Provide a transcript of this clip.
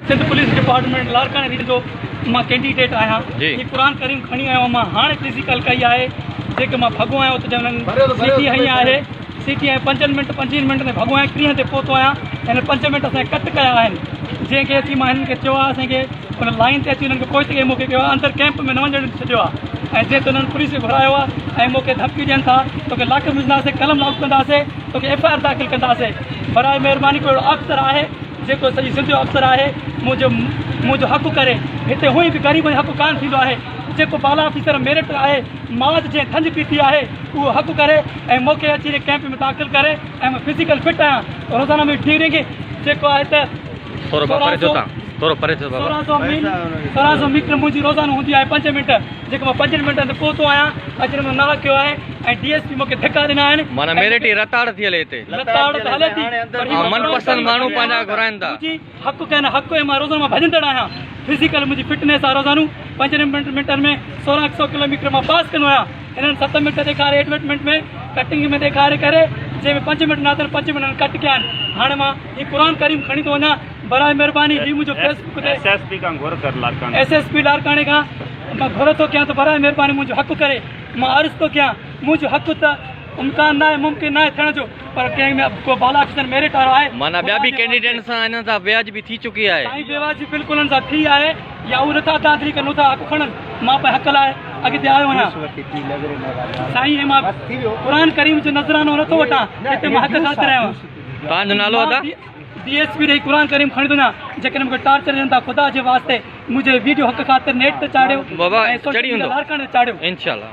Sindh police department لاڙڪاڻي region جو مان ڪينڊيڊيٽ آهيان هي قرآن ڪريم کڻي آيو آهيان مان هاڻي فزيڪل ڪئي آهي جيڪي مان ڀڳو آهيان اتي انهن سيٽي هنئي آهي سيٽي ۽ پنجن منٽ پنجين منٽ ۾ ڀڳو آهيان ٽيهن تي پهتو آهيان هن پنج منٽ اسان ڪٽ ڪيا آهن جنهن کي اچي مان هنن کي چيو آهي اسان کي ان لائين تي اچي انهن کي پوئتي ڪئي مون کي ڪيو آهي اندر ڪئمپ ۾ نه وڃڻ ڇڏيو آهي ۽ جنهن تي انهن پوليس کي گهرايو آهي ۽ مون کي ڌمڪيون ڏين ٿا توکي لاڪ ۾ وجهنداسين قلم لاڳو ڪنداسين توکي ايف I R داخل ڪنداسين برائي مهرباني ڪو اهڙو آفيسر آهي جيڪو سڄي سنڌ جو افسر آهي منهنجو منهنجو حق ڪري هتي هونئن به غريبن جو حق ڪانه ٿيندو آهي جيڪو بالا آفيسر ميرٽ آهي ماض جنهن ٿڃ پيتي آهي اهو حق ڪري ۽ مونکي اچي هن ڪئمپ ۾ داخل ڪري ۽ مان فزيڪل فٽ آهيان روزانه منهنجي ٽريننگ جيڪو آهي ته ٿورو بابا پري ٿيو تان ٿورو پري ٿيو بابا 1600 ميٽر منهنجي روزانو هوندي آهي پنج منٽ جيڪو مان پنجن منٽن تي پهتو آهيان اچ ۾ ناحق ڪيو آهي ۽ ڊي ايس پي مونکي ڌڪا ڏنا آهن. معنيٰ ميرٽ جي رتاڙ ٿي هلي هتي. لتاڙ ته هلي ٿي پر هي من پسند ماڻهو پنهنجا گهرائن ٿا. منهنجي حق ڪنهن حق ۽ مان روزانو مان ڀڄندڙ آهيان فزيڪل منهنجي فٽنيس آهي روزانو پنجن منٽن ۾ 1600 ڪلوميٽر مان پاس ڪندو آهيان هنن ست منٽ ڏيکاري ايڊورٽمينٽ ۾ ڪٽنگ ۾ ڏيکاري ڪري جنهن ۾ پنج منٽ نه اٿن پنج منٽ هنن ڪٽ ڪيا آهن هاڻي مان هي قرآن ڪريم کڻي ٿو وڃان براء مهرباني هي منهنجو فيس بڪ تي ايس ايس پي کان گهر ڪر لاڙڪاڻي. ايس ايس پي لاڙڪاڻي کان مان گهر ٿو ڪيان ته براء مهرباني منهنجو حق ڪري مان عرض ٿو ڪيان منهنجو حق ته امڪان ناهي ممڪن ناهي ٿيڻ جو پر ڪنهن ۾ ڪو بالا آفيسر ميرٽ وارو آهي معنيٰ ٻيا به ڪينڊيڊيٽن سان انهن سان بيواجبي ٿي چڪي آهي. سائين بيواجبي بلڪل انهن سان ٿي آهي يا هو نٿا دانڌلي ڪن نٿا حق کڻن مان پنهنجي حق لاء اڳتي آيو آهيان سائين هي مان قرآن ڪريم جو نذرانو نٿو وٺان هتي مان حق خاطر آيو آهيان. توهان جو نالو ادا؟ ڊي ايس پي ڏئي قرآن ڪريم کڻي ٿو وڃان جيڪڏهن مونکي ٽارچر ڏين ٿا خدا جي واسطي منهنجو ويڊيو حق خاطر نيٽ تي چاڙهيو بابا ۽ سوشل چڙهي ميڊيا ويندو لاڙڪاڻي تي چاڙهيو. انشاء الله.